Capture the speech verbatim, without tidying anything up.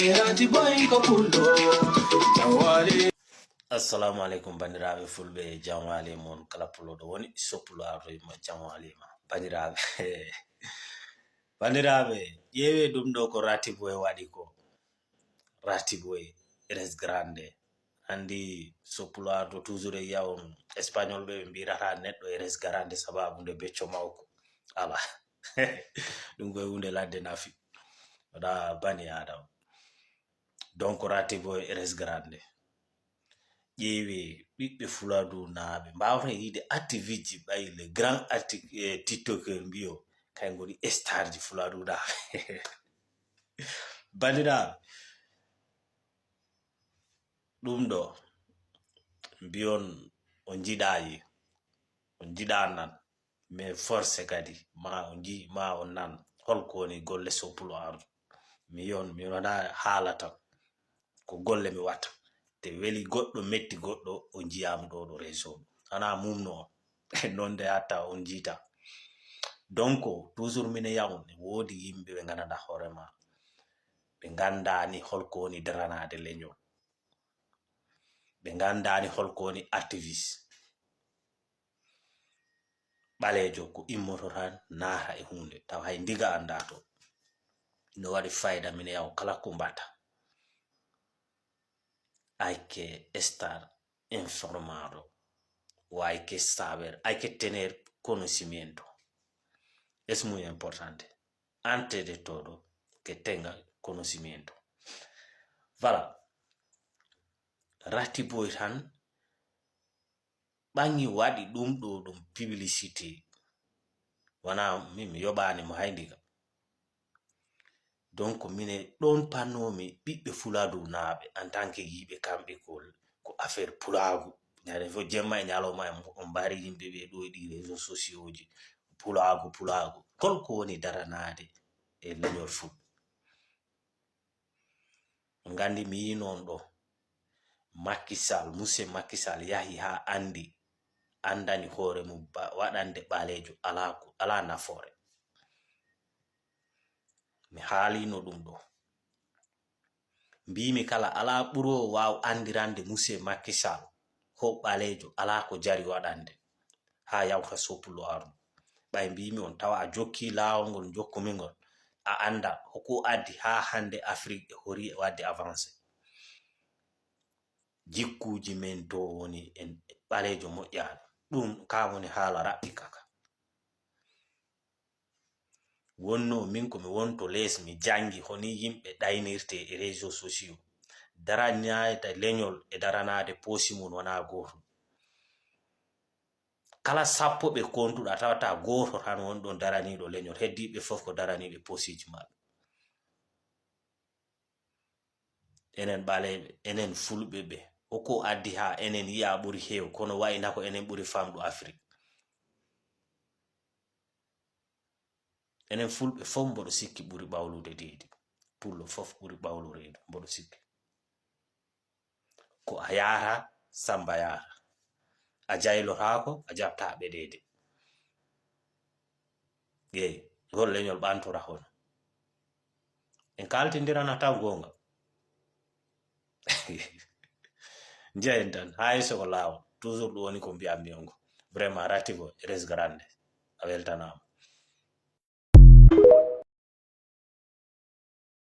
Rati boy ko pullo. Jawale. Assalamu alaikum, bandiraɓe fulɓe, jam wali mon kala pullo ɗo woni, so pullo arɗo ma, jam wali ma. Bandiraɓe, bandiraɓe, ƴeewe ɗum ɗo ko Rati boy waɗi ko. Rati boy, res grande. Andi so pullo arɗo toujours e yawon espagnol ɓe, ɓe mbirata neɗɗo e res grande sababu nde becco mawko. Ala. Ɗum koye hunde ladde nafi. Waɗa bani Adam. Donc, Rati boy, res grande. Ƴeewe ɓiɓɓe Fuladu naaɓe. Mbawata yiide activiste ɓay le grand acti-, eh, TikToker mbiyo. Kay ngoni star ji Fuladu naaɓe. Bandiraɓe. Ɗum ɗo. Mbiyon on jiɗayi. On jiɗa nan. Mais force kadi, ma o nji-, ma o nan, holko woni golle so pullo arɗo. Mi yon, mi wona haala tan. Ko golle mi watta. Te weli goɗɗo, metti goɗɗo, o njiyam ɗo, ɗo réseau. Ana mumno on. Non de hatta on jiita. Donc, toujours mine yawon, ne woodi yimɓe ɓe ngandata hoore ma. Ɓe ngandani holko woni daranaade leñol. Ɓe ngandani holko woni activiste. Ɓaleejo ko immoto tan naata e huunde, tawa hay ndiga anndaa to. No waɗi fayda mine yaw kala ko mbata. Hay que estar informado, o hay que saber, hay que tener conocimiento. Es muy importante. Antes de todo, que tenga conocimiento. Voilà. Rati boy tan ɓaŋi waɗi ɗum ɗo ɗum publicité. Wona min mi yoɓani mo hay ndiga. Donc mine ɗon pannomi ɓiɓɓe Fuladu naaɓe en tant que yiɓe kamɓe ko, ko affaire pulaagu. Ñande fof jemma e ñalawma en on mbari yimɓe ɓe ɗo e ɗi réseau sociaux ji. Pulaagu, pulaagu. Holko woni daranaade e leñol Fulɓe? Ngandi mi yi noon ɗo. Macky Sall, monsieur Macky Sall yahi haa andi, andani hoore mum ba-, waɗande ɓaleejo alaa ko, alaa nafoore. Mi haalino ɗum ɗo. Mbimi kala alaa ɓuroowo waaw andirande monsieur Macky Sall ho ɓaleejo alaa ko jari waɗande haa yawta so pullo arno. Ɓay mbimi on tawa a jokki laawol ngol jokkumi ngol, a annda hoko addi haa hannde Afrik e hori e waɗde avancé. Jikkuuji men to woni en ɓaleejo moƴƴaani. Ɗum ka woni haala raɓɓi kaka. Wonno min ko mi wonto lees, mi janngi honi yimɓe ɗaynirte e réseaux sociaux. Daranaade leñol e daranaade poosi mum wonaa gootum. Kala sappo ɓe kontuɗa tawata gooto tan won ɗon daraniiɗo leñol, heddiiɓe fof ko daraniiɓe poosiji maɓɓe. Enen ɓaleeɓe, enen fulɓe ɓe, hoko addi haa enen yiya ɓuri heew, kono wayna ko enen ɓuri famɗo Afrik. Enen fulɓe fof mboɗo sikki ɓuri ɓawlude deedi. Pullo fof ɓuri ɓawlude reedu, mboɗo sikki. Ko a yaata, Samba yaata. A jaylotaako, a jaɓta ɓeɗeede. Eey, ngol leñol ɓantora hono. En kaltindirana taw goonga. Njeyen tan, haa yeeso ko laawol. Toujours ɗum woni ko mbiyanmi on ko. Vraiment, Rati boy, res grande. A weltanaama.